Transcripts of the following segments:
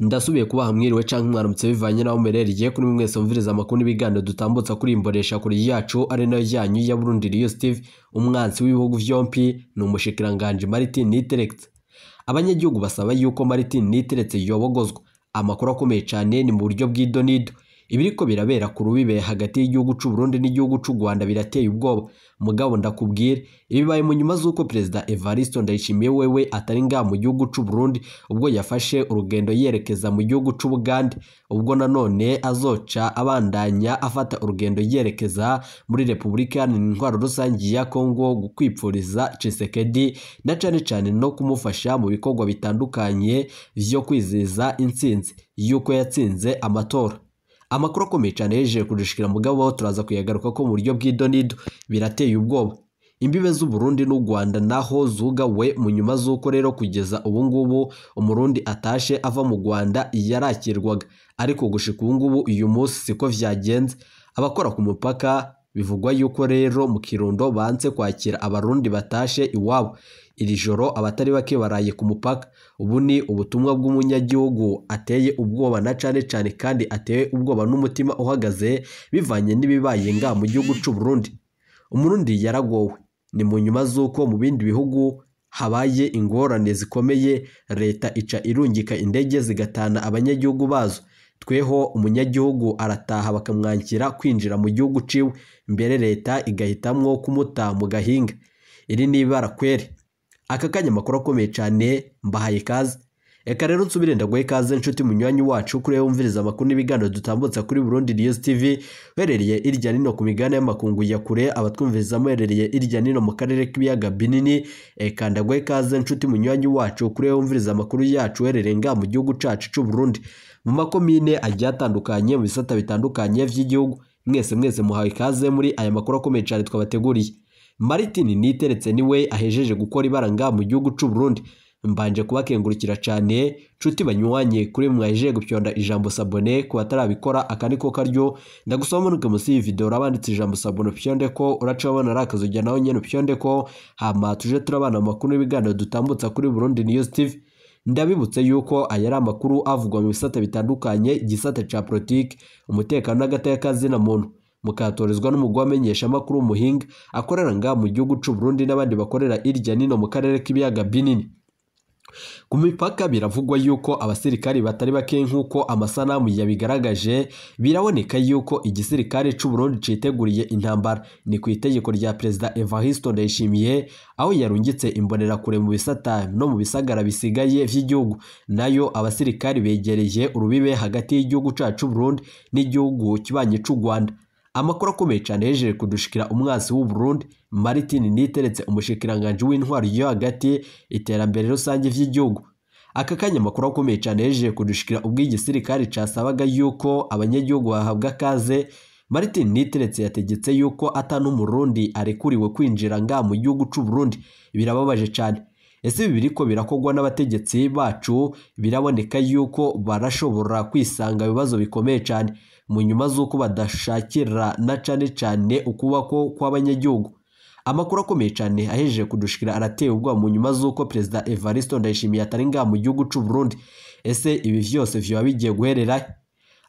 Ndasubiye kubaha mwiriwe canke mwaramutse bivanye naho muherereye kuri mwese mumviriza amakuru n'ibiganiro dutambutsa kuri imbonesha kure yacu ari nayo yanyu ya Burundi News TV. Umwansi w'ibihugu vyompi ni umushikiranganji Martin Niteretse. Abanyagihugu basaba yuko Martin Niteretse yobogozwa. Amakuru akomeye cane ni mu buryo bw'idonido. Ibiriko birabera ku rubibe hagati y'igihugu c'u Burundi n'igihugu c'u Rwanda birateye ubwoba. Mugabo ndakubwira ibibaye mu nyuma z'uko Perezida Evariste Ndayishimiye wewe atari ngaha mu gihugu c'u Burundi ubwo yafashe urugendo yerekeza mu gihugu c'u Bugande, ubwo nanone azoca abandanya afata urugendo yerekeza muri Repubulika Iharanira Intwaro Rusangi ya Kongo kwipfuriza Tshisekedi na cane cane no kumufasha mu bikorwa bitandukanye vyo kwizihiza intsinzi yuko yatsinze amatora. Amakuru akomeye cyane yejeje kudushikira mugabo turaza kuyagaruka ko mu buryo bw'idonido birateye ubwoba. Imbibe z'u Burundi n'u Rwanda naho zugawe mu nyuma z'uko rero kugeza ubu ngubu umurundi atashe ava mu Rwanda yarakirwaga, ariko gushika ubu ngubu uyu munsi siko vyagenze. Abakora ku mupaka bivugwa yuko rero mu Kirundo banse kwakira abarundi batashe iwabo. Iri joro abatari bake baraye ku mupaka. Ubu ni ubutumwa bw'umunyagihugu ateye ubwoba na cane cane kandi ateye ubwoba n'umutima uhagaze bivanye n'ibibaye nga mu gihugu c'u Burundi. Umurundi yaragowe. Ni mu nyuma z'uko mu bindi bihugu habaye ingorane zikomeye, leta ica irungika indege zigatana abanyagihugu bazo. Tweho umunyagihugu arataha bakamwankira kwinjira mu gihugu ciwe, mbere leta igahitamwo kumuta mu gahinga. Iri ni ibara kweri. Aka kanya amakuru akomeye cyane mbahaye ikaze. Eka rero nsubire ndaguhe ikaze nshuti munywanyi wacu kuri wumviriza amakuru n'ibiganiro dutambutsa kuri Burundi News TV, uherereye irya nino ku migabane y'amakungu ya kure, abatwumviriza muherereye irya nino mu karere k'ibiyaga binini. Eka ndaguhe ikaze nshuti munywanyi wacu kuri wumviriza amakuru yacu uherereye ngaha mu gihugu cacu c'u Burundi, mu makomine agiye atandukanye, mu bisata bitandukanye vy'igihugu. Mwese mwese muhawe ikaze muri aya makuru akomeye cyane twabateguriye. Martin Niteretse niwe ahejeje gukora ibara ngaha mu gihugu c'u Burundi. Mbanje kubakengurukira cyane nshuti banywanye kuri mwahejeje gupyonda ijambo sabone. Ku batarabikora aka niko karyo ndagusaba manuke munsi y'iyi video urabanditse ijambo sabone upyonde ko uraca wabona ari akazujya nawe nyene upyonde ko, hama tuje turabana amakuru n'ibiganiro dutambutsa kuri Burundi News TV. Ndabibutse yuko aya ari amakuru avugwa mu bisata bitandukanye, igisata ca politike, umutekano n'agateka kazina muntu, mukatorezwa n'umugwi w'amenyeshamakuru w'umuhinga akorera ngaha mu gihugu c'u Burundi n'abandi bakorera irya nino mu karere k'ibiyaga binini. Ku mipaka biravugwa yuko abasirikari batari bake nk'uko amasanamu yabigaragaje, biraboneka yuko igisirikare c'u Burundi citeguriye intambara. Ni ku itegeko rya Perezida Evariste Ndayishimiye aho yarungitse imbonerakure mu bisata no mu bisagara bisigaye vy'igihugu. Nayo abasirikari begereye urubibe hagati y'igihugu cacu Burundi n'igihugu kibanyi c'u Rwanda. Amakuru akomeye cyane yejeje kudushikira umwansi w'u Burundi Martin Niteretse, umushikiranganji w'intwaro yo hagati, iterambere rusange vy'igihugu. Aka kanya amakuru akomeye cyane yejeje kudushikira ubwo igisirikare casabaga yuko abanyagihugu bahabwa kaze, Martin Niteretse yategetse yuko ata n'umurundi arekuriwe kwinjira ngaha mu gihugu c'u Burundi. Birababaje cyane. Ese ibi biriko birakorwa n'abategetsi bacu? Biraboneka yuko barashobora kwisanga ibibazo bikomeye cyane mu nyuma z'uko badashakira na cane cane ukubako kw'abanyagihugu. Amakuru akomeye cyane ahejeje kudushikira arateye ubwoba mu nyuma z'uko Perezida Evariste Ndayishimiye atari ngaha mu gihugu c'u Burundi. Ese ibi vyose vyoba bigiye guherera?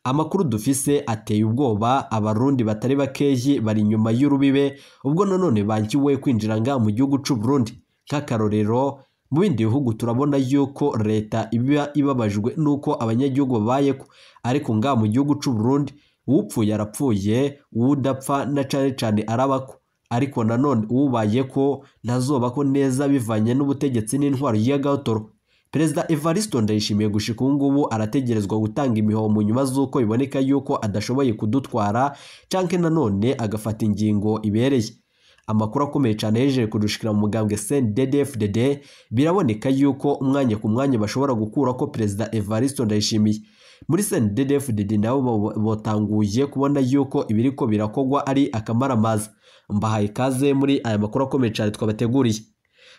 Amakuru dufise ateye ubwoba, abarundi batari bakeyi bari inyuma y'urubibe ubwo nanone bankiwe kwinjira ngaha mu gihugu c'u Burundi. Nk'akarorero mu bindi bihugu turabona yuko leta iba ibabajwe nuko abanyagihugu babayeko, ariko ngaha mu gihugu c'u Burundi uwupfuye arapfuye, uwudapfa na cane cane arabako, ariko nanone uwubayeko ntazobako neza bivanye n'ubutegetsi n'intwaro y'agahotoro. Perezida Evariste Ndayishimiye gushika ubu ngubu arategerezwa gutanga imihoho mu nyuma z'uko biboneka yuko adashoboye kudutwara canke nanone agafata ingingo ibereye. Amakuru akomeye cyane yejeje kudushikira mu mugambwe CNDD-FDD, biraboneka yuko umwanya ku mwanya bashobora gukura ko Perezida Evariste Ndayishimiye. Muri CNDD-FDD nabo botanguye kubona yuko ibiriko birakogwa ari akamaramaza. Mbahaye ikaze muri aya makuru akomeye cyane twabateguriye.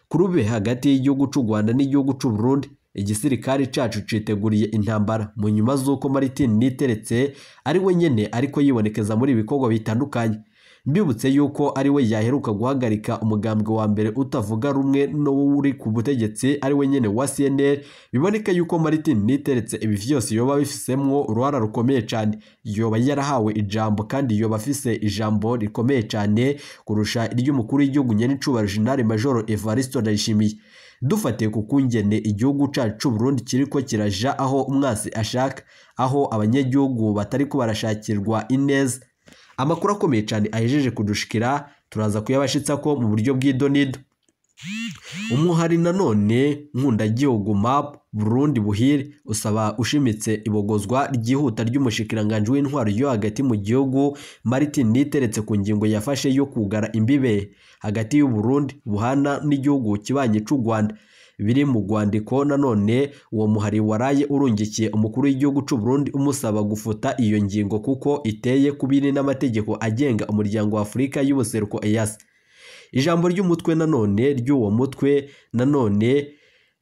Kurube hagati y'igihugu c'u Rwanda n'igihugu c'u Burundi, igisirikare cacu citeguriye intambara mu nyuma z'uko Martin Niteretse ari we nyene ariko yibonekeza muri ibikorwa bitandukanye. Mbibutse yuko ari we yaheruka guhagarika umugambwe wa mbere utavuga rumwe n'uri ku butegetsi ari we nyene wa CNL. Biboneka yuko Martin Niteretse ibi vyose yoba bifisemwo uruhara rukomeye cyane, yoba yarahawe ijambo kandi yoba afise ijambo rikomeye cyane kurusha iry'umukuru w'igihugu nyenicubahiro General Major Evariste Ndayishimiye. Dufatiye ku kungene igihugu cacu c'u Burundi kiriko kiraja aho umwansi ashaka, aho abanyagihugu batariko barashakirwa ineza. Amakuru akomeye cyane ahejeje kudushikira turaza kuyabashitsa ko mu buryo bw'idonido. Umuhari nanone nkundagihugu MAP Burundi Buhire usaba ushimitse ibogozwa ryihuta ry'umushikiranganje w'intwaro yo hagati mu gihugu Martin Niteretse ku ngingo yafashe yo kugara imbibe hagati y'u Burundi buhana n'igihugu kibanye c'u Rwanda. Biri mu rwandiko nanone uwo muhari waraye urungikiye umukuru w'igihugu c'u Burundi umusaba gufuta iyo ngingo kuko iteye kubiri n'amategeko agenga umuryango wa Afurika y'ubuseruko EAC. Ijambo ry'umutwe nanone ry'uwo mutwe nanone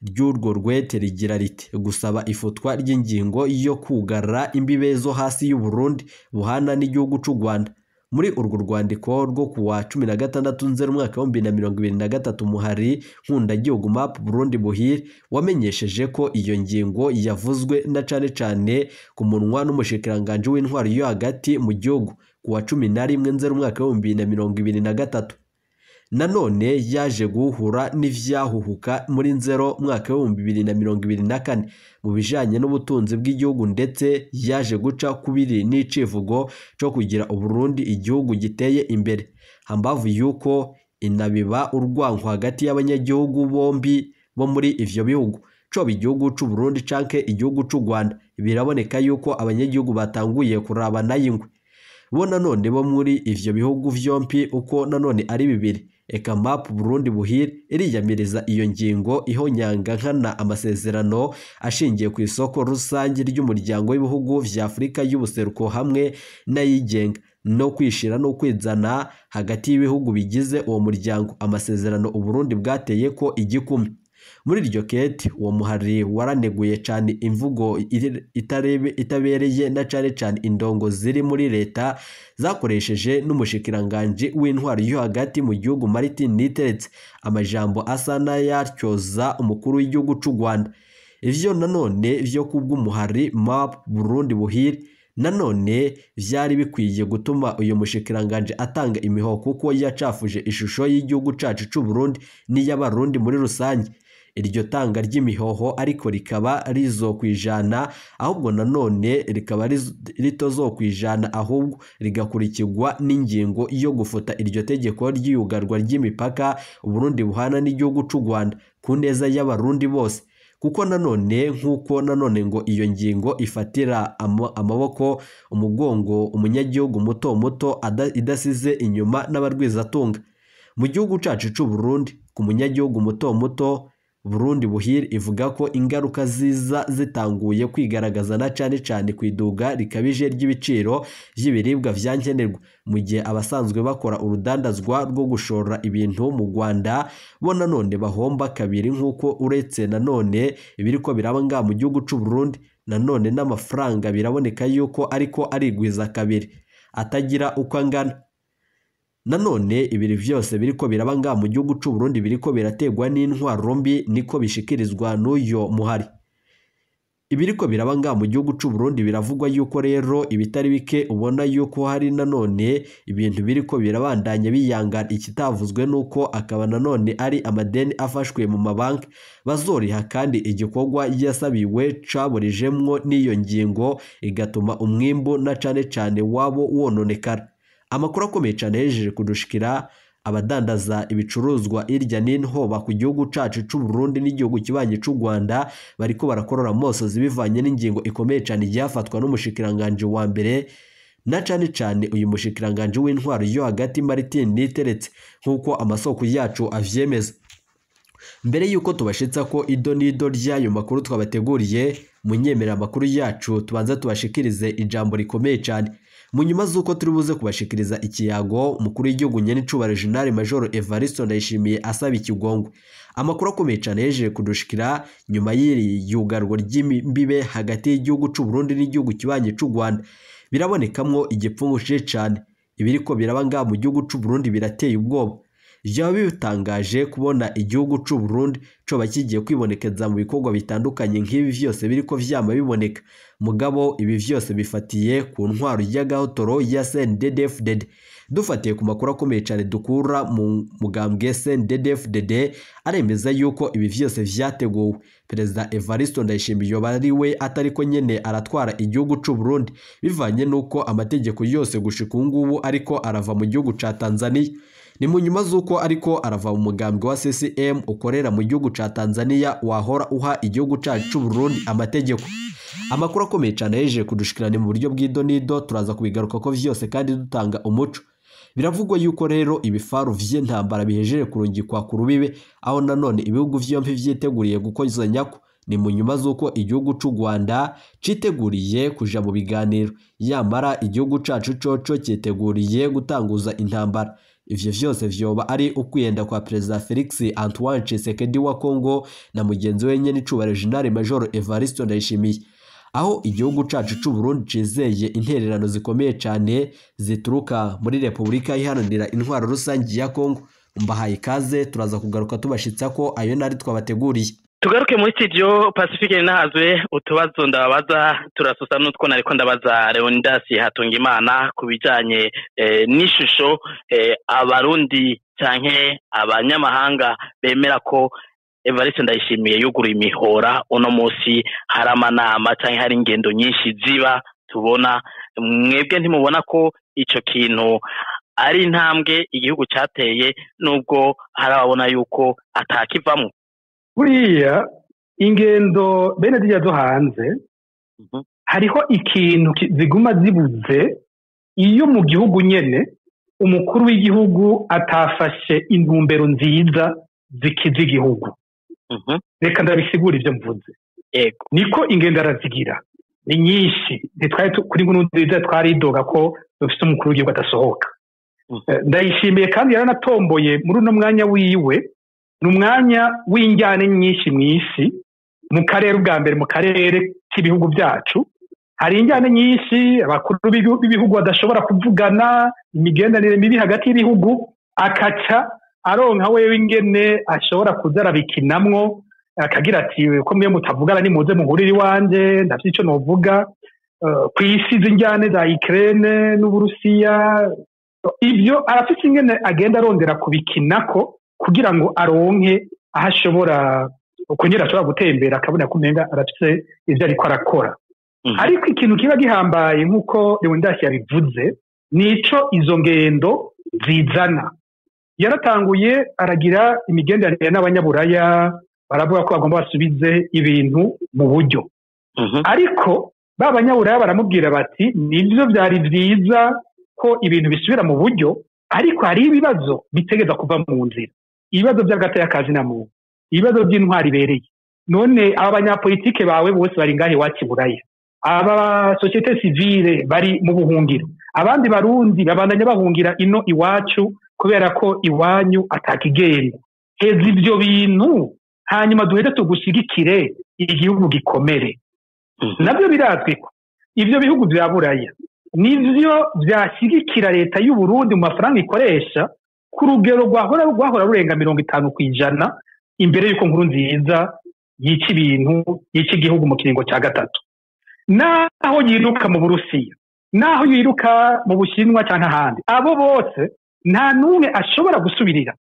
ry'urwo rwete rigira riti: gusaba ifutwa ry'ingingo yo kugara imbibe zo hasi y'u Burundi buhana n'igihugu c'u Rwanda. Muri urwo rwandiko rwo kuwa 16 Nzeri umwaka wa 2023 muhari nkundagihugu MAP Burundi Buhire wamenyesheje ko iyo ngingo yavuzwe na cane cane ku munwa n'umushikiranganje w'intwaro yo hagati mu gihugu kuwa 11 Nzeri umwaka wa 2023. Nanone yaje guhura n'ivyahuhuka muri Nzero mwaka wa 2024 mu bijanye n'ubutunzi bw'igihugu, ndetse yaje guca kubiri n'icivugo co kugira Uburundi igihugu giteye imbere, hambavu yuko inabiba urwanko hagati y'abanyagihugu bombi bo muri ivyo bihugu, coba igihugu c'u Burundi canke igihugu c'u Rwanda. Biraboneka yuko abanyagihugu batanguye kurabana y'ingwe bo nanone bo muri ivyo bihugu vyompi uko nanone ari bibiri. Eka MAP Burundi Buhire iriyamiriza iyo ngingo ihonyanga nkana amasezerano ashingiye ku isoko rusange ry'umuryango w'ibihugu vya Afurika y'ubuseruko hamwe n'ayigenga no kwishira no kwizana hagati y'ibihugu bigize uwo muryango, amasezerano Uburundi bwateye ko igikumwe. Muri iryo kete uwo muhari waraneguye cyane imvugo itabereye na cane cane indongo ziri muri leta zakoresheje n'umushikiranganje w'intwaro yo hagati mu gihugu Martin Niteretse, amajambo asa n'ayatyoza umukuru w'igihugu c'u Rwanda. Ivyo nanone vyo kubw'umuhari MAP Burundi Buhire nanone vyari bikwiye gutuma uyu mushikiranganje atanga imihoho kuko yacafuje ishusho y'igihugu cacu c'u Burundi n'iy'abarundi muri rusange. Iryo tanga ry'imihoho ariko rikaba rizokwijana, ahubwo nanone rikaba ritozokwijana, ahubwo rigakurikirwa n'ingingo yo gufuta iryo tegeko ry'iyugarwa ry'imipaka Uburundi buhana n'igihugu c'u Rwanda ku neza y'abarundi bose. Kuko nanone nk'uko nanone ngo iyo ngingo ifatira amaboko umugongo umunyagihugu muto muto idasize inyuma n'abarwizatunga mu gihugu cacu c'u Burundi. Ku munyagihugu muto muto Burundi Buhire ivuga ko ingaruka ziza zitanguye kwigaragaza na cane cane ku iduga rikabije ry'ibiciro vy'ibiribwa vyankenerwa, mu gihe abasanzwe bakora urudandazwa rwo gushora ibintu mu Rwanda bo nanone bahomba kabiri, nk'uko uretse nanone ibiriko biraba ngaha mu gihugu c'u Burundi nanone n'amafaranga biraboneka yuko ariko arigwiza kabiri atagira uko angana. Nanone ibiri vyose biriko biraba ngaha mu gihugu c'u Burundi biriko birategwa n'intwaro mbi, niko bishikirizwa n'uyo muhari. Ibiriko biraba ngaha mu gihugu c'u Burundi biravugwa yuko rero ibitari bike ubona yuko hari nanone ibintu biriko birabandanya biyangana. Ikitavuzwe nuko akaba nanone ari amadeni afashwe mu mabanki bazoriha, kandi igikorwa yasabiwe caburijemwo n'iyo ngingo igatuma umwimbu na cane cane wabo wononekara. Amakuru akomeye cyane yejeje kudushikira abadandaza ibicuruzwa irya n'ino hoba ku gihugu cacu c'u Burundi n'igihugu kibanye c'u Rwanda bariko barakorora mosozi bivanye n'ingingo ikomeye cyane yafatwa n'umushikiranganje wa mbere na cane cane uyu mushikiranganje w'intwaro yo hagati Martin Niteretse, nk'uko amasoko yacu avyemeza. Mbere yuko tubashitsa ko ido n'ido ry'ayo makuru twabateguriye, munyemera amakuru yacu tubanza tubashikirize ijambo rikomeye cyane. Mu nyuma z'uko turi buze kubashikiriza ikiyago umukuru w'igihugu nyenicubahiro General Major Evariste Ndayishimiye asaba ikigongwe. Amakuru akomeye cyane yejeje kudushikira nyuma y'iri yugarwa ry'imbibe hagati y'igihugu c'u Burundi n'igihugu kibanye c'u Rwanda, birabonekamwo igipfungu cyane. Ibiriko biraba ngaha mu gihugu c'u Burundi birateye ubwoba. Vyaba bitangaje kubona igihugu c'u Burundi coba kigiye kwibonekeza mu bikorwa bitandukanye nk'ibi vyose biriko vyama biboneka. Mugabo ibi vyose bifatiye ku ntwaro y'agahotoro ya CNDD-FDD. Dufatiye ku makuru akomeye cane dukura mu mugambwe CNDD-FDD, aremeza yuko ibi vyose vyateguwe. Perezida Evariste Ndayishimiye yoba ari we atariko nyene aratwara igihugu c'u Burundi, bivanye nuko amategeko yose gushika ubu ngubu ariko arava mu gihugu ca Tanzania. Ni mu nyuma z'uko ariko arava mu mugambwe wa CCM ukorera mu gihugu ca Tanzania wahora uha igihugu cacu c'u Burundi amategeko. Amakuru akomeye cane yahejeje kudushikirana mu buryo bw'idonido, turaza kubigaruka ko vyose kandi dutanga umuco. Biravugwa yuko rero ibifaru vy'intambara bihejeje kurungikwa ku rubibe, aho nanone ibihugu vyompi vyiteguriye gukozanyako. Ni mu nyuma z'uko igihugu c'u Rwanda citeguriye kuja mu biganiro, yamara igihugu cacu coco citeguriye gutanguza intambara. Ivyo vyose vyoba ari ukwiyenda kwa Perezida Felix Antoine Tshisekedi wa Congo na mugenzi we nyene icubahiro General Major Evariste Ndayishimiye, aho igihugu cacu c'u Burundi cizeye intererano zikomeye cane zituruka muri Repubulika Iharanira Intwaro Rusangi ya Congo. Mbahaye ikaze, turaza kugaruka tubashitsa ko ayo nari twabateguriye. Tugaruke muri studio Pacifique Nahazwe, utubazo ndababaza turasusa n'utwo nariko ndabaza Leonidas Hatungimana ku bijanye n'ishusho abarundi canke abanyamahanga bemera ko Evariste Ndayishimiye yuguruye imihora. Uno musi hari amanama canke hari ingendo nyinshi ziba tubona, mwebwe ntimubona ko ico kintu ari intambwe igihugu cateye, nubwo hari ababona yuko atakivamwo? Buriya ingendo bene zirya zo hanze, hariho ikintu ziguma zibuze iyo mu gihugu nyene umukuru w'igihugu atafashe intumbero nziza zikiza igihugu. Reka ndabisigura ivyo mvuze. Niko ingendo arazigira ni nyinshi, ntitwari kuri nkuru nziza twaridoga ko dufise umukuru w'igihugu adasohoka. Ndayishimiye kandi yaranatomboye muri uno mwanya wiwe, ni umwanya w'injyane nyinshi mw'isi, mu karere ubwa mbere mu karere k'ibihugu byacu hari injyane nyinshi, abakuru b'ibihugu badashobora kuvugana, imigenderanire mibi hagati y'ibihugu, akaca aronka wewe ingene ashobora kuza arabikinamwo, akagira ati ko mwe mutavugana nimuze muhurire iwanje, ndafite ico novuga. Kw'isi z'injyane za Ukraine n'Uburusiya, ivyo arafise ingene agenda arondera kubikinako kugira ngo aronke aho ashobora kunyera, ashobora gutembera akabona ko umenga arafise ivyo ariko arakora. Ariko ikintu kiba gihambaye nk'uko Leonidas yabivuze, nico izo ngendo zizana. Yaratanguye aragira imigenderanire n'abanyaburaya, baravuga ko bagomba basubize ibintu mu buryo. Ariko ba banyaburaya baramubwira bati nivyo vyari vyiza ko ibintu bisubira mu buryo, ariko hari ibibazo bitegeza kuva mu nzira, ibibazo by'agateka na muntu, ibibazo by'intwari ibereye. None aba banyapolitike bawe bose bari ngahe iwacu i Buraya, aba société civile bari mu buhungiro, abandi barundi babandanya bahungira ino iwacu kubera ko iwanyu atakigenda. Heza ivyo bintu hanyuma duheze tugushigikire igihugu gikomere. Navyo birazwi ko ivyo bihugu vya Buraya nivyo vyashigikira leta y'u Burundi mu mafaranga ikoresha ku rugero rwahora rurenga 50% imbere y'uko nkuru nziza yica ibintu, yica igihugu mu kiringo cya gatatu. Naho yiruka mu Burusiya, naho yiruka mu Bushinwa canke ahandi, abo bose nta n'umwe ashobora gusubirira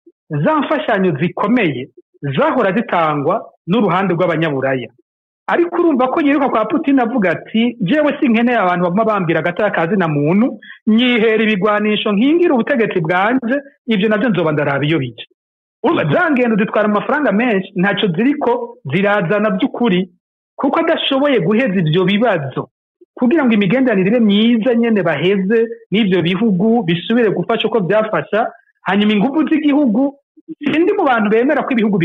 za mfashanyo zikomeye zahora zitangwa n'uruhande rw'abanyaburaya. Ariko urumva ko yiruka kwa Putin avuga ati jewe sinkeneye abantu baguma bambwira agatakazi na muntu, nyihera ibigwanisho nkingira ubutegetsi bwanje, ivyo navyo nzoba ndaraba iyo bija. Urumva za ngendo zitwara amafaranga menshi, ntaco ziriko zirazana by'ukuri, kuko adashoboye guheza ivyo bibazo kugira ngo imigenderanire ibe myiza nyene baheze n'ivyo bihugu bisubire gufasha uko byafasha. Hanyuma inguvu z'igihugu, sindi mu bantu bemera ko ibihugu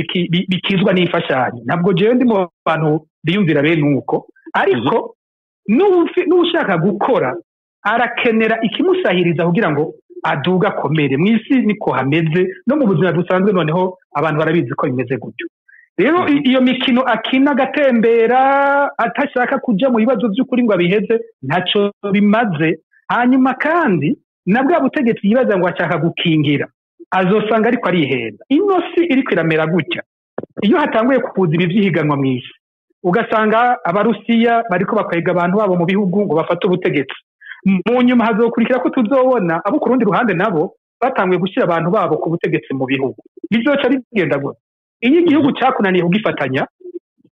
bikizwa n'imfashanyo, ntabwo jewe ndi mu bantu biyumvira bene uko, ariko n'ushaka gukora arakenera ikimusahiriza kugira ngo aduga akomere. Mw'isi niko hameze, no mu buzima busanzwe noneho abantu barabizi ko bimeze gutyo. Rero iyo mikino akina agatembera atashaka kuja mu bibazo by'ukuri ngo abiheze, ntaco bimaze. Hanyuma kandi Na bwa butegetsi yibaza ngo ashaka gukingira, azosanga ariko arihenda. Ino si iriko iramera gutya, iyo hatanguye kuza ibi vy'ihiganwa mw'isi, ugasanga Abarusiya bariko bakwega abantu babo mu bihugu ngo bafate ubutegetsi, mu nyuma hazokurikira ko tuzobona abo ku rundi ruhande nabo batanguye gushyira abantu babo ku butegetsi mu bihugu. Bizoca bigenda gutya. Iyo igihugu cyakunaniye kugifatanya,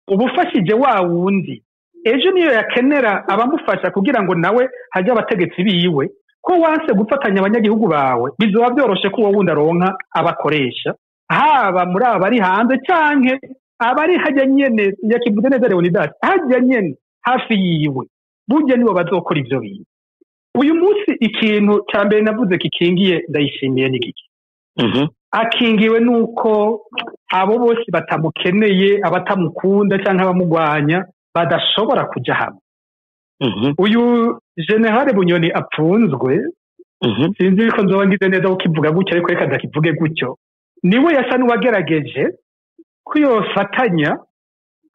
uba ufashije wa wundi ejo niyo yakenera abamufasha kugira ngo nawe hajye abategetsi biwe. Ko wanse gufatanya abanyagihugu bawe, bizoba byoroshe ko uwo wundi aronka abakoresha, haba muri aba bari hanze canke abari hajya nyene. Yakivuze neza Leonidas, hajya nyene hafi yiwe, burya nibo bazokora ivyo bintu. Uyu munsi ikintu ca mbere navuze kikingiye Ndayishimiye ni giki? Akingiwe nuko abo bose batamukeneye, abatamukunda canke abamugwanya, badashobora kuja hamwe. Uyu Général Bunyoni apfunzwe, sinzi ko nzoba ngize neza kukivuga gutyo, ariko reka ndakivuge gutyo, niwe yasa n'uwagerageje ko yofatanya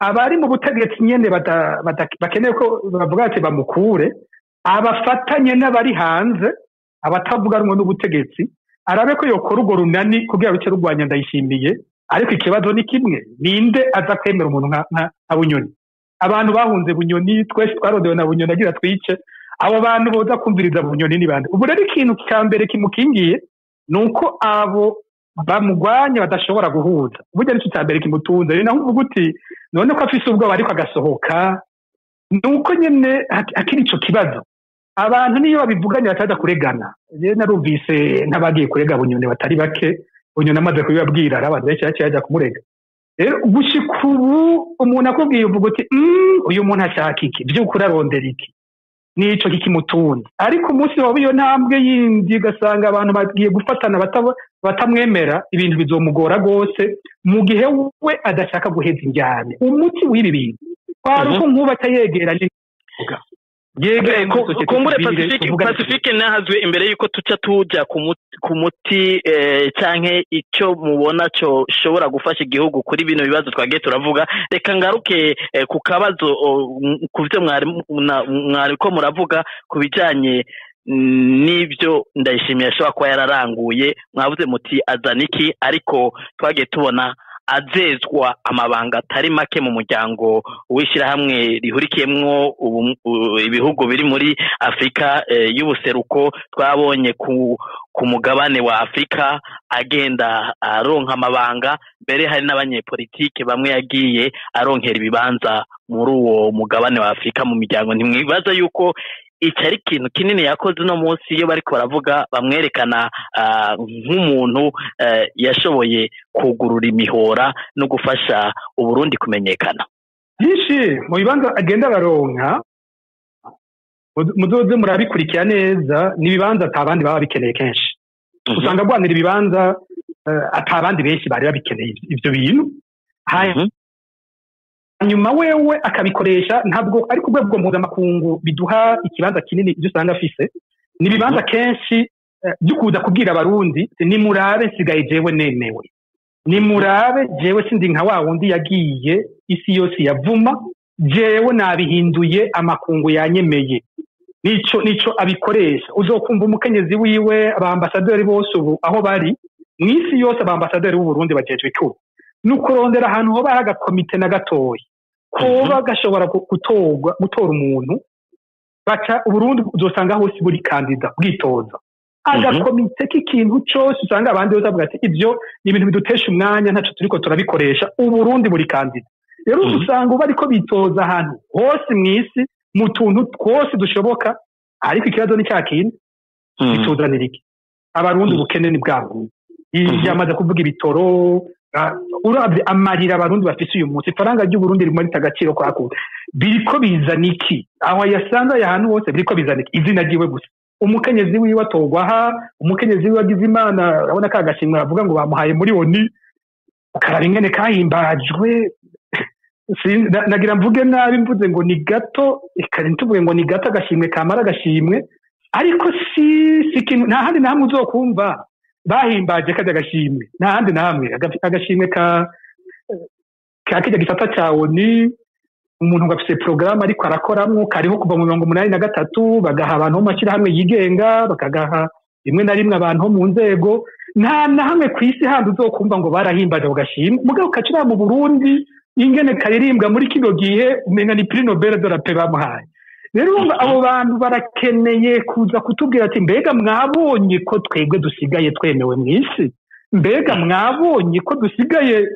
abari mu butegetsi nyene bakeneye ko bavuga ati bamukure, abafatanye n'abari hanze, abatavuga rumwe n'ubutegetsi, arabe ko yokora urwo runani kugira ruce rurwanya Ndayishimiye. Ariko ikibazo ni kimwe: ninde aza kwemera umuntu nka Bunyoni? Abantu bahunze Bunyoni, twese twarondewe na Bunyoni agira twice, abo bantu boza kumviriza Bunyoni ni bande? Ubu rero ikintu cya mbere kimukingiye ni uko abo bamugwanya badashobora guhuza. Burya nicyo cya mbere kimutunze. Ni naho uvuga uti none ko afise ubwoba ariko agasohoka, ni uko nyene akiri ico kibazo. Abantu niyo babivuganye bataza kuregana. Rero narumvise nk'abagiye kurega Bunyoni batari bake, Bunyoni amaze kubibabwira, hari abantu benshi baciye bajya kumurega. Rero gushika ubu umuntu akubwiye uvuga uti: Uyu muntu ashaka iki? Vy'ukuri arondera iki?" Nico kikimutunze. Ariko umunsi waba iyo ntambwe yindi, ugasanga abantu bagiye gufatana batamwemera, ibintu bizomugora rwose mu gihe we adashaka guheza injyane. Umuti w'ibi bintu kwari uko nkuba atayegeranye. Kumbure Pacifique nahazwe, imbere yuko tuca tuja ku muti canke ico mubona co shobora gufasha igihugu kuri bino bibazo twagiye turavuga, reka ngaruke ku kabazo ku vyo mwari ko muravuga ku bijanye n'ibyo Ndayishimiye ashobora kuba yararanguye. Mwavuze muti azana iki, ariko twagiye tubona azezwa amabanga atari make mu muryango w'ishyirahamwe rihurikiyemwo ibihugu biri muri Afurika y'ubuseruko. Twabonye ku mugabane wa Afurika agenda aronka amabanga, mbere hari n'abanyepolitike bamwe yagiye aronkera ibibanza muri uwo mugabane wa Afurika mu miryango. Ntimwibaza yuko iki ari ikintu kinini yakoze? Uno munsi iyo bariko baravuga bamwerekana nk'umuntu yashoboye kugurura imihora no gufasha Uburundi kumenyekana. Byinshi mu bibanza agenda baronka, muzoze murabikurikira neza, ni ibibanza ata bandi baba bikeneye. Kenshi usanga agwanira ibibanza ata bandi benshi bari babikeneye ivyo bintu, hanyuma wewe akabikoresha. Ntabwo ari ku rwego mpuzamakungu biduha ikibanza kinini. Ibyo usanga afise ni ibibanza kenshi byo kuza kubwira Abarundi: "Nimurabe, nsigaye jewe nemewe, nimurabe, jewe sindi nka wa wundi yagiye isi yose yavuma, jewe nabihinduye, amakungu yanyemeye." Nico abikoresha. Uzokumva umukenyezi wiwe, abambasaderi bose ubu aho bari mw'isi yose, abambasaderi b'u Burundi bajejwe icuba ni ukurondera ahantu hoba hari agakomite na gatoya koba gashobora gutorwa, gutora umuntu baca. Uburundi uzosanga hose buri candidat bwitoza agakomite k'ikintu cose. Usanga abandi bose bavuga ati ivyo ni ibintu bidutesha umwanya, ntaco turiko turabikoresha. Uburundi buri candidat. Rero usanga ubu ariko bitoza ahantu hose mw'isi mu tuntu twose dushoboka, ariko ikibazo ni cya kindi: bituzanira iki Abarundi? Ubukene ni bwabwo, yamaze kuvuga ibitoro. Uravye amarira Abarundi bafise uyu munsi, ifaranga ry'Uburundi ririmo rita agaciro kwa kundi, biriko bizana iki? Aho yasanze aya hantu hose biriko bizana iki? Izina ryiwe gusa, umukenyezi wiwe atorwa aha, umukenyezi wiwe agize Imana, urabona ka gashimwe bavuga ngo bamuhaye muri ONU, ukaraba ingene kahimbajwe. Nagira mvuge nabi mvuze ngo ni gato, reka ntituvuge ngo ni gato, agashimwe kamara agashimwe, ariko si ikintu. Nta handi na hamwe uzokumva bahimbaje kajya agashimwe, nta handi na hamwe. Agashimwe ka kijya gisata ca ONU, umuntu ngo afise porogaramu ariko arakoramwo, kariho kuva mu 83, bagaha abantu bo mu mashyirahamwe yigenga, bakagaha. Rimwe na rimwe abantu bo mu nzego, nta na hamwe ku isi handi uzokumva ngo barahimbaje bagashimwa. Mugabo ukacira mu Burundi ingene karirimbwa muri kino gihe, umenga ni prix Nobel de la paix bamuhaye. Rero urumva abo bantu barakeneye kuza kutubwira ati: "Mbega mwabonye ko twebwe dusigaye twemewe mu isi? Mbega mwabonye ko dusigaye?"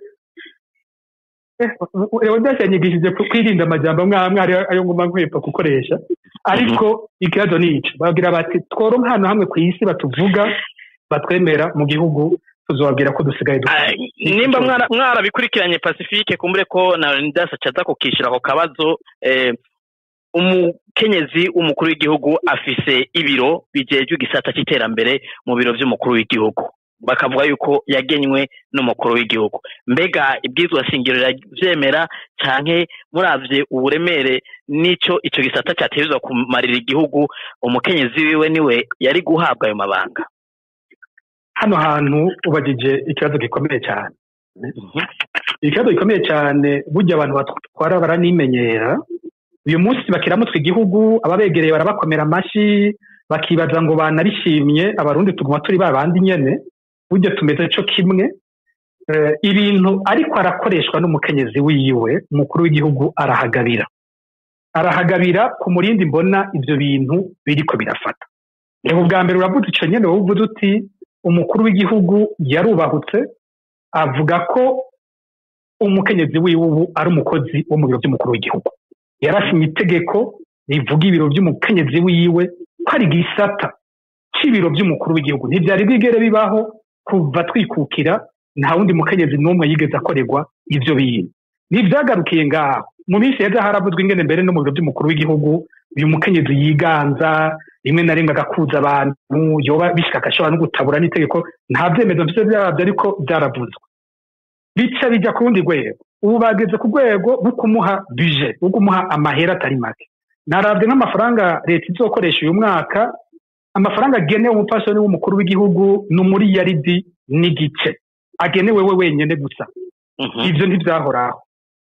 Leonidas yanyigishije kwirinda amajambo amwe amwe ayo nguma nkwepa gukoresha, ariko ikibazo ni ico. Babwira bati: "Tworonka ahantu hamwe ku isi batuvuga, batwemera mu gihugu, tuzobabwira ko dusigaye dukora." Nimba mwarabikurikiranye, Pacifique, kumbure ko na Leonidas acaza kukishura ako kabazo, umukenyezi w'umukuru w'igihugu afise ibiro bijejwe igisata c'iterambere mu biro vy'umukuru w'igihugu, bakavuga yuko yagenywe n'umukuru w'igihugu. Mbega ibwirizwa shingiro riravyemera, canke muravye uburemere n'ico ico gisata categerezwa kumarira igihugu, umukenyezi wiwe niwe yari guhabwa ayo mabanga? Hano hantu ubagije ikibazo gikomeye cyane, ikibazo gikomeye cyane. Burya abantu batwara baranimenyera. Uyu munsi bakiramutwa igihugu, ababegereye barabakomera amashyi, bakibaza ngo banabishimye. Abarundi tuguma turi ba bandi nyene, burya tumeze co kimwe. Ibintu ariko arakoreshwa n'umukenyezi wiwe, umukuru w'igihugu arahagabira, arahagabira ku murindi. Mbona ivyo bintu biriko birafata. Reba, ubwa mbere uravuze ico nyene, wowe uvuze uti umukuru w'igihugu yarubahutse avuga ko umukenyezi wiwe ubu ari umukozi wo mu biro by'umukuru w'igihugu. Yarasinye itegeko rivuga ibiro by'umukenyezi wiwe ko ari gisata c'ibiro by'umukuru w'igihugu. Ntivyari bwigere bibaho kuva twikukira, nta wundi mukenyezi n'umwe yigeze akorerwa ivyo bintu. Ntivyagarukiye ngaho. Mu minsi yeza haravuzwe ingene mbere no mu biro by'umukuru w'igihugu uyu mukenyezi yiganza, rimwe na rimwe agakuza abantu, yoba bishika agashobora no gutabura n'itegeko. Nta vyemezo mfise vyabyo, ariko vyaravuzwe, bica bijya ku rundi rwego. Ubu bageze ku rwego rwo kumuha budget, rwo kumuha amahera atari make. Naravye nk'amafaranga leta izokoresha uyu mwaka, amafaranga agenewe umupfasoni w'umukuru w'igihugu ni 1,5 miliyaridi agenewe we wenyene gusa. Ivyo ntivyahoraho.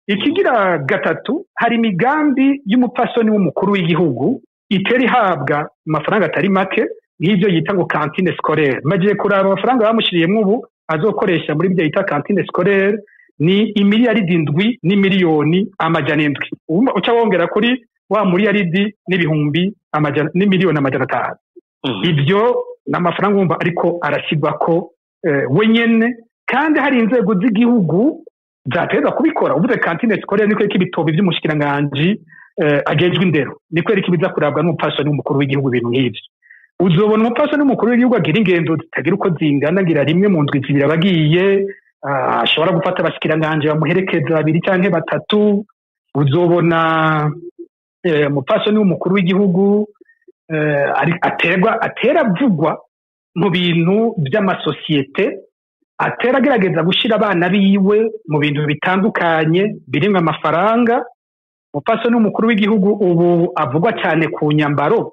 Ikigira gatatu, hari imigambi y'umupfasoni w'umukuru w'igihugu itera ihabwa amafaranga atari make, nk'ivyo yita ngo cantine scolaire. Magiye kuraba amafaranga bamushiriyemwo ubu azokoresha muri ibyo yita cantine scolaire, ni 7 n'imiliyoni 700. Ubu uca wongera kuri wa miliyaridi n'ibihumbi amajana n'imiliyoni 500. Ibyo ni amafaranga wumva ariko arashyirwa ko wenyene, kandi hari inzego z'igihugu zateza kubikora. Uvuze cantine scolaire, niko ibitobi by'umushikiranganji ajejwe indero, niko eriko ibiza kurabwa n'umupfasoni w'umukuru w'igihugu. Ibintu nk'ivyo, uzobona umupfasoni w'umukuru w'igihugu agira ingendo zitagira uko zingana, ngira rimwe mu ndwi 2 abagiye, ashobora gufata abashikiranganji bamuherekeza babiri canke batatu. Uzobona umupfasoni w'umukuru w'igihugu aterwa, atera avugwa mu bintu by'amasosiyete, atera agerageza gushyira abana biwe mu bintu bitandukanye birimwo amafaranga. Umupfasoni w'umukuru w'igihugu ubu avugwa cyane ku nyambaro.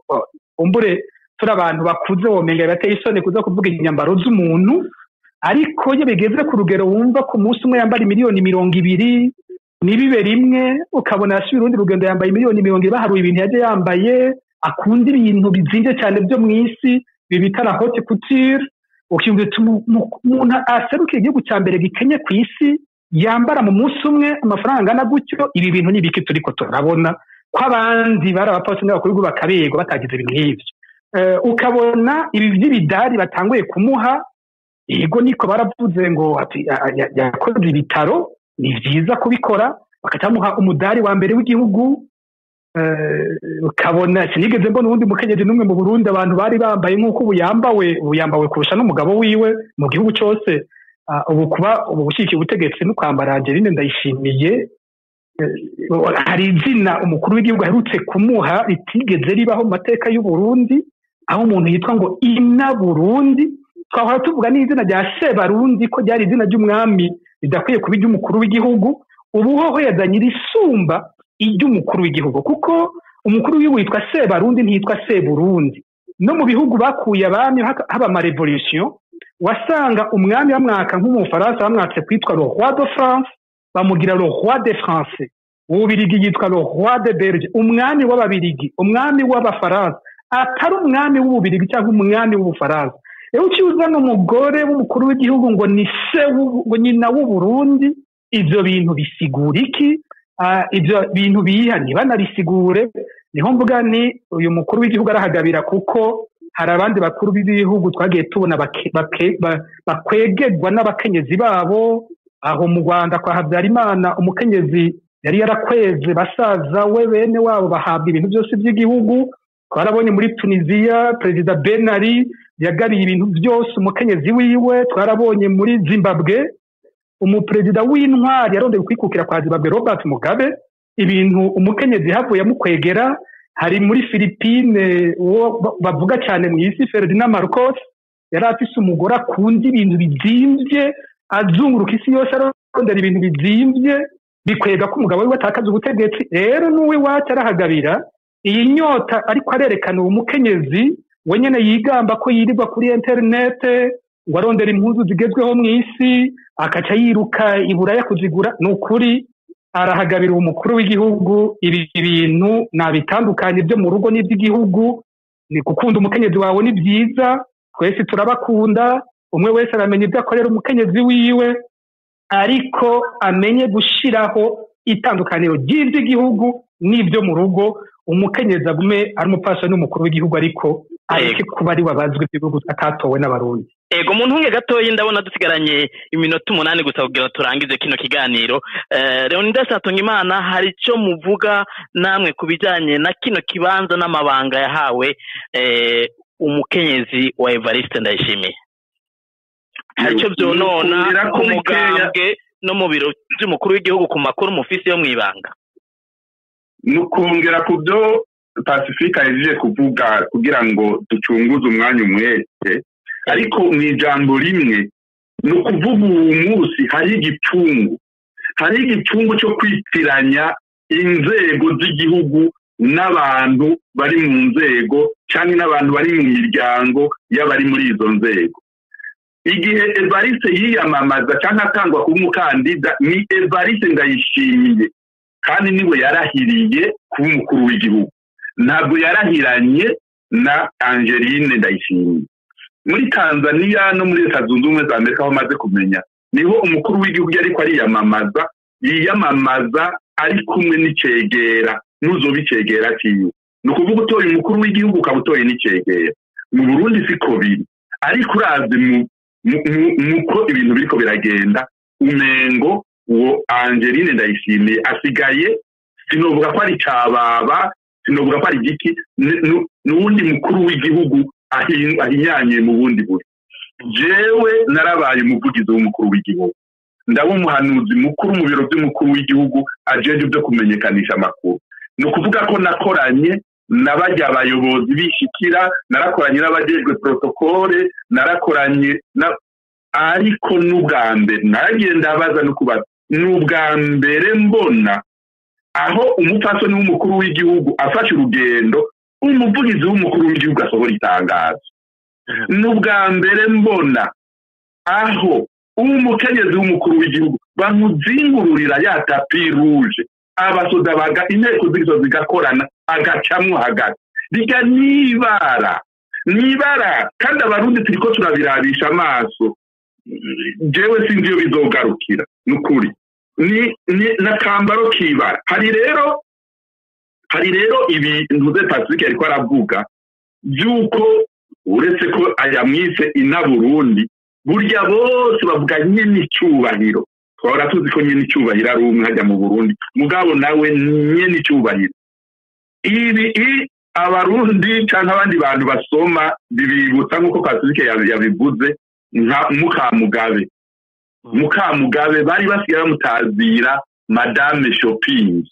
Umbure turi abantu bakuze, womenga birateye isoni kuza kuvuga inyambaro z'umuntu, ariko iyo bigeze ku rugero wumva ku munsi umwe yambara miliyoni 20, nibibe rimwe, ukabona yasubiye urundi rugendo yambaye miliyoni 20, baharuye ibintu yaje yambaye. Akunda ibintu bizimvye cyane byo mu isi, ibi bita la haute couture. Ukiyumvira uti umuntu aserukiye igihugu cya mbere gikenye ku isi yambara mu munsi umwe amafaranga angana gutyo, ibi bintu ni ibiki turiko turabona, ko abandi bari abapfasoni n'abakuru b'igihugu bakaberwa batagize ibintu nk'ivyo? Ukabona ibi by'ibidari batanguye kumuha. Yego, niko baravuze ngo ati yakoze ibitaro, ni vyiza kubikora, bakacamuha umudari wa mbere w'igihugu. Ukabona sinigeze mbona uwundi mukenyezi n'umwe mu Burundi abantu bari bambaye nk'uko ubu yambawe, ubu yambawe kurusha n'umugabo wiwe mu gihugu cose. Ubu kuba ubu gushyigikiye ubutegetsi no kwambara Angeline Ndayishimiye, hari izina umukuru w'igihugu aherutse kumuha ritigeze ribaho mu mateka y'u Burundi, aho umuntu yitwa ngo Ina Burundi. Twahora tuvuga n'izina rya Sebarundi ko ryari izina ry'umwami ridakwiye kuba iry'umukuru w'igihugu. Ubu hoho yazanye irisumba iry'umukuru w'igihugu, kuko umukuru w'igihugu yitwa Sebarundi, ntiyitwa Seburundi. No mu bihugu bakuye abami haba ama révolution, wasanga umwami bamwaka, nk'umufaransa bamwatse kwitwa le roi de France, bamugira le roi des Français. Ububirigi yitwa le roi de Belge, umwami w'Ababirigi, umwami w'Abafaransa. atari umwami w'Ububirigi cyangwa umwami w'Ubufaransa. Rero uciye uzana umugore w'umukuru w'igihugu ngo ni se, ngo nyina w'Uburundi, ivyo bintu bisigura iki? Ibyo bintu biha ntibanabisigure. Niho mvuga ni uyu mukuru w'igihugu arahagabira, kuko hari abandi bakuru b'ibihugu twagiye tubona bakwegerwa n'abakenyezi babo. Aho mu Rwanda kwa Habyarimana umukenyezi yari yarakweze basaza we bene wabo bahabwa ibintu byose by'igihugu. Twarabonye muri Tunisia Perezida Ben Ali yagabiye ibintu byose umukenyezi wiwe. Twarabonye muri Zimbabwe umuperezida w'intwari yarondeye kwikukira kwa Zimbabwe Robert Mugabe, ibintu umukenyezi havuye amukwegera. Hari muri Philippine uwo bavuga cyane mu isi Ferdinand Marcos yari afise umugore akunda ibintu bizimvye, azunguruka isi yose arondera ibintu bizimvye, bikwega ko umugabo wiwe atakaza ubutegetsi. Rero n'uw'iwacu arahagabira iyi nyota ariko arerekana uwo mukenyezi we nyene yigamba ko yirirwa kuri interinete ngo arondera impuzu zigezweho mu isi, akaca yiruka i Buraya kuzigura. Ni ukuri arahagabira umukuru w'igihugu. Ibi bintu nabitandukanye byo mu rugo n'iby'igihugu. Ni gukunda umukenyezi wawe ni byiza, twese turabakunda, umwe wese aramenya ibyo akorera umukenyezi wiwe, ariko amenye gushiraho itandukaniro ry'iby'igihugu n'ibyo mu rugo. Umukenyezi agume ari umupfasoni n'umukuru w'igihugu, ariko areke kuba ari wabazwe iby'igihugu atatowe n'Abarundi. Ego, mu ntunge gatoyi ndabona dusigaranye iminota 8 gusa kugira turangize kino kiganiro. Leonidas Hatungimana, hari ico muvuga namwe kubijanye na kino kibanza n'amabanga yahawe umukenyezi wa Evariste Ndayishimiye? Hari ico vyonona ku mugambwe no mu biro vy'umukuru w'igihugu ku makuru mufise yo mwibanga? Nukongera ku byo Pacifique ahejeje kuvuga kugira ngo ducunguze umwanya umwete, ariko mu ijambo rimwe ni ukuvuga uwo munsi hari igipfungu, hari igipfungu cyo kwitiranya inzego z'igihugu n'abantu bari mu nzego cyangwa n'abantu bari mu miryango y'abari muri izo nzego. Igihe Evariste yiyamamaza cyangwa atangwa kuba umukandida, ni Evariste Ndayishimiye, kandi niwe yarahiriye kuba umukuru w'igihugu, ntabwo yarahiranye na Angeline Ndayishimiye. Muri Tanzania no muri Leta Zunze Ubumwe za Amerika aho amaze kumenya, niho umukuru w'igihugu ariko ariyamamaza, yiyamamaza ari kumwe n'icegera, n'uzobicegera kiwe. Ni ukuvuga utoye umukuru w'igihugu ukaba utoye n'icegera. Mu Burundi siko biri, ariko urazi muko ibintu biriko biragenda, umengo uwo Angeline Ndayishimiye asigaye, sinovuga ko ari cababa, sinovuga ko ari igiki, n'uwundi mukuru w'igihugu ahinyanye mu bundi buri. Jewe narabaye umuvugizi w'umukuru w'igihugu, ndaba umuhanuzi mukuru mu biro by'umukuru w'igihugu ajeje byo kumenyekanisha amakuru. Ni ukuvuga ko nakoranye n'abajya abayobozi bishikira, narakoranye n'abajejwe protokole, narakoranye ariko n'ubwa mbere naragenda abaza no kubaza, n'ubwa mbere mbona aho umupfasoni w'umukuru w'igihugu afashe urugendo, umuvugizi w'umukuru w'igihugu asohora itangazo. N'ubwa mbere mbona aho umukenyezi w'umukuru w'igihugu bamuzingururira ya tapi rouge, abasoda baga inteko z'igisozi zigakorana, agacamwo hagati. Riga nibara nibara, kandi Abarundi turiko turabirabisha amaso. Jewe sinzi iyo bizogarukira, nukuri ni nakambaro kibara. Hari rero ibi ntuze Pacifique ariko aravuga byuko uretse ko ayamwise ina Burundi, burya bose bavuga nyene icyubahiro. Twahora tuzi ko nyene icyubahiro ari umwe hajya mu Burundi, mugabo nawe nyene icyubahiro. Ibi Abarundi canke abandi bantu basoma bibibutsa nkuko Pacifique yabivuze, nka Mukamugabe. Mukamugabe bari basigaye bamutazira Madame Shopping.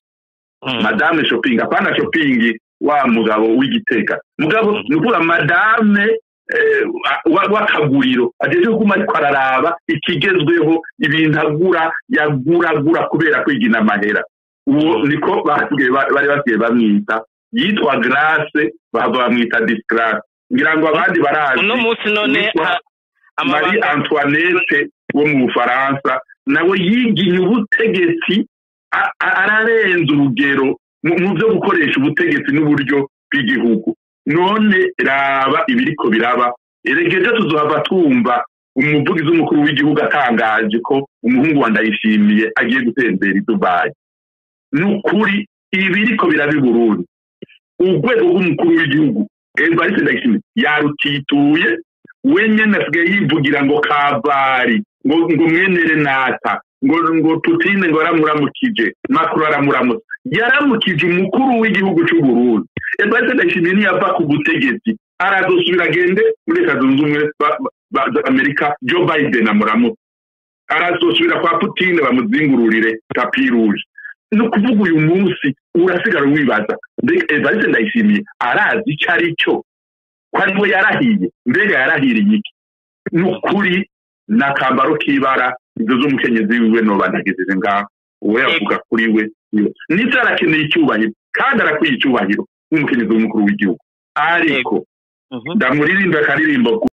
Madame Shopping, apana Shopping wa mugabo w'igiteka, mugabo nukuvuga madame w'akaguriro ajeje kuma ariko araraba ikigezweho, ibintu agura yaguragura kubera kwigina amahera. Uwo niko bari basigaye bamwita, yitwa Grace, bahava bamwita Disgrace. Ngira ngo abandi barazi uno munsi none Marie Antoinette wo mu Bufaransa nawe yiginye ubutegetsi, ararenza urugero mu byo gukoresha ubutegetsi n'uburyo bw'igihugu. None raba ibiriko biraba. Eregeje tuzohava tumva umuvugizi w'umukuru w'igihugu atangaje ko umuhungu wa Ndayishimiye agiye gutembera i Dubai. Ni ukuri ibiriko biraba i Burundi, urwego rw'umukuru w'igihugu Evariste Ndayishimiye yarutituye wenyene, asigaye yivugira ngo kavari, ngo mwene Renata, ngo Putine ngo aramuramukije, Macron aramuramutse, yaramukije umukuru w'igihugu cy'u Burundi. Evariste Ndayishimiye niyava ku butegetsi arazosubira agende muri Leta Zunze Ubumwe za Amerika, Joe Biden amuramutse, arazosubira kwa Putine bamuzingururire tapis rouge. Ni ukuvuga uyu munsi urasigara wibaza, mbega Evariste Ndayishimiye arazi icyo ari cyo, ko ariwe yarahiye? Mbega yarahiriye iki? Ni ukuri ni akambaro k'ibara izo z'umukenyezi wiwe. Noba ntagejeje ngaho, uwo yavuga kuri we nibyo, arakeneye icyubahiro kandi arakwiye icyubahiro nk'umukenyezi w'umukuru w'igihugu, ariko ndamuririmba akaririmbo.